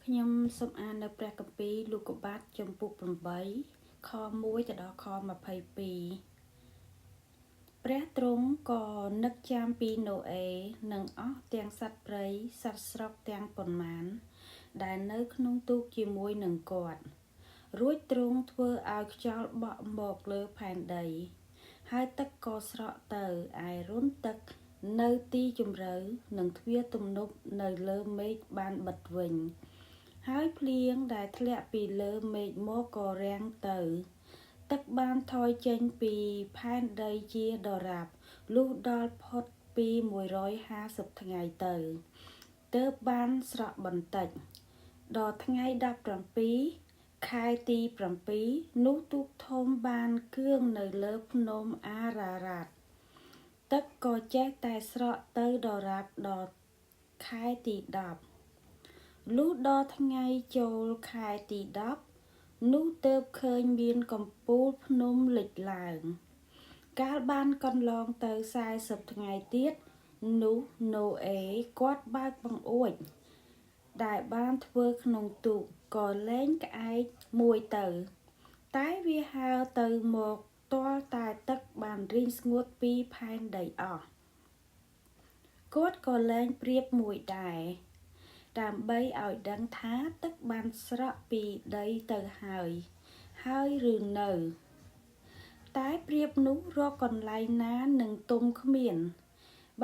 ខ្ញុំសូមអាននៅព្រះគម្ពីរលូកបាទជំពូក8ខ1ទៅដល់ខ22ព្រះទ្រង់ក៏នឹកចាំពីណូអេនិងអស់ទាំងសត្វព្រៃសត្វស្រុកទាំងប៉ុន្មាន ដែលនៅក្នុងទូកជាមួយនឹងគាត់ រួចទ្រង់ធ្វើឲ្យខ្យល់បក់មកលើផែនដី ហើយទឹកក៏ស្រក់ទៅឯរន្ធទឹកនៅទីជម្រៅនិងទ្វារទំនប់នៅលើមេឃបានបិទវិញ ហើយភ្លៀងដែលធ្លាក់ពីលើមេឃមកក៏រាំងទៅ ទឹកបានថយចេញពីផែនដីជាដរាបលុះដល់ផុតពី150ថ្ងៃទៅទើបបានស្រក់បន្តិច ដល់ថ្ងៃ17ខែទី7នោះទូកធំបានគឿងនៅលើភ្នំអារ៉ារ៉ាត់ទឹកក៏ចេះតែស្រក់ទៅដរាបដល់ខែទី10លុះដល់ថ្ងៃចូលខែទី10នោះទើបឃើញមានកំពូលភ្នំលេចឡើង កាលបានកន្លងទៅ40ថ្ងៃទៀតនោះណូអេគាត់បើកបង្អួចដែលបានធ្វើក្នុងទូកក៏លែងក្អែកមួយទៅ តែវាហើរទៅមកទាល់តែទឹកបានរីងស្ងួតពីផែនដីអស់គាត់ក៏លែងព្រៀបមួយដែរដើម្បីឲ្យដឹងថាទឹកបានស្រក់ពីដីទៅហើយហើយឬនៅ តែព្រៀបនោះរកកន្លែងណានឹងទុំគ្មាន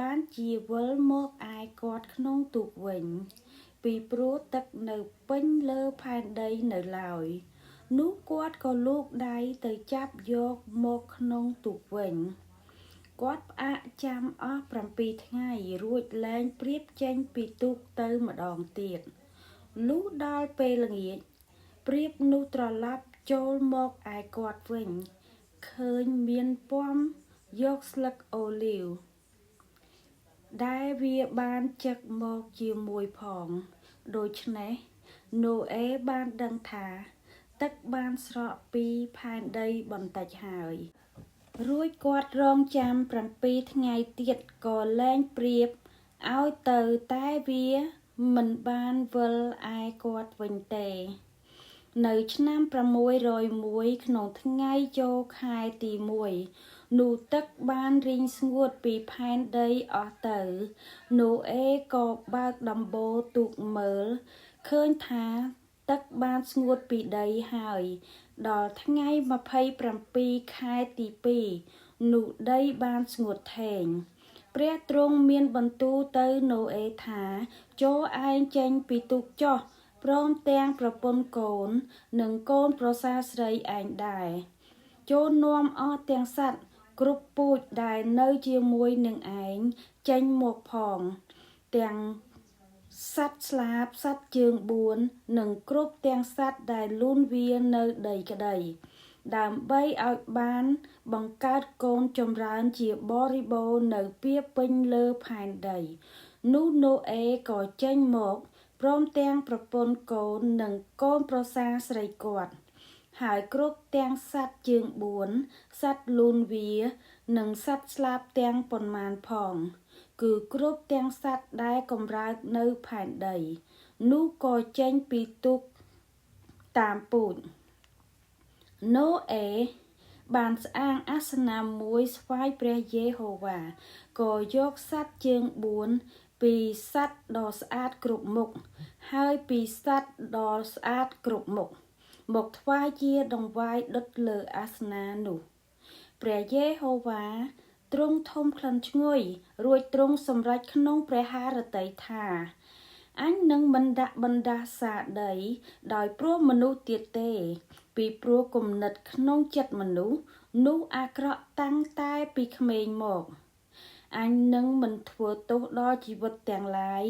បានជាវិលមកឯគាត់ក្នុងទូកវិញ ពីព្រោះទឹកនៅពេញលើផែនដីនៅឡើយ នោះគាត់ក៏លូកដៃទៅចាប់យកមកក្នុងទូកវិញ គាត់ផ្អាកចាំអស់7ថ្ងៃរួចលែងព្រៀបចេញពីទូកទៅម្ដងទៀតលុះដល់ពេលល្ងាចព្រៀបនោះត្រឡប់ចូលមកឯគាត់វិញឃើញមានពាំយកស្លឹកអូលីវដែលវាបានចឹកមកជាមួយផងដូច្នេះណូអេបានដឹងថាទឹកបានស្រក់ពីផែនដីបន្តិចហើយ រួចគាត់រងចាំ7ថ្ងៃទៀតក៏លែងព្រៀបឲ្យទៅតែវាមិនបានវិលឯគាត់វិញទេ នៅឆ្នាំ601ក្នុងថ្ងៃចូលខែទី1នោះទឹកបានរីងស្ងួតពីផែនដីអស់ទៅណូអេក៏បើកដំបូលទូកមើលឃើញថាទឹកបានស្ងួតពីដីហើយ ដល់ថ្ងៃ27ខែទី2នោះដីបានស្ងួតធេងព្រះទ្រង់មានបន្ទូលទៅណូអេថាចូលឯងចេញពីទូកចុះព្រមទាំងប្រពន្ធកូន និងកូនប្រសាស្រីឯងដែរចូលនាំអស់ទាំងសត្វគ្រប់ពូជដែលនៅជាមួយនឹងឯងចេញមកផងទាំងសត្វស្លាបសត្វជើង4និងគ្រប់ទាំងសត្វដែលលូនវានៅដីក្តី ដើម្បីឲ្យបានបង្កើតកូនចម្រើនជាបរិបូរណ៍នៅពាពេញលើផែនដី នោះណូអេក៏ចេញមកព្រមទាំងប្រពន្ធកូននិងកូនប្រសាស្រីគាត់ ហើយគ្រប់ទាំងសត្វជើង4សត្វលូនវា និងសត្វស្លាបទាំងប៉ុន្មានផង គឺគ្រប់ទាំងសត្វដែលកម្រើកនៅផែនដី នោះក៏ចេញពីទូកតាមពូជណូអេបានស្អាងអាសនៈមួយស្វាយព្រះយេហូវ៉ាក៏យកសត្វជើង4ពីសត្វដ៏ស្អាតគ្រប់មុខហើយពីសត្វដ៏ស្អាតគ្រប់មុខមកថ្វាយជាដង្វាយដុតលើអាសនៈនោះព្រះយេហូវ៉ាទ្រង់ធំក្លិនឈ្ងុយរួចទ្រង់សម្រេចក្នុងព្រះハរតីថាអញនឹងមិនដាក់បណ្ដាសាដីដោយព្រោះមនុស្សទៀតទេ ពីព្រោះគំនិតក្នុងចិត្តមនុស្សនោះអាក្រក់តាំងតែពីក្មេងមកអញនឹងមិនធ្វើទោសដល់ជីវិតទាំងឡាយ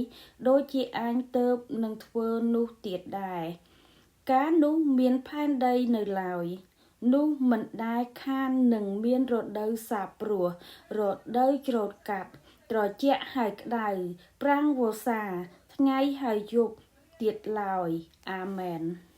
ដូចជាអញទៅនឹងធ្វើនោះទៀតដែរកាលនោះមានផែនដីនៅឡើយនោះមិនដែលខាននឹងមានរដូវសាព្រោះរដូវច្រូតកាត់ត្រជាក់ហើយក្តៅប្រាំងវស្សាថ្ងៃហើយយប់ទៀតឡើយអាមែន។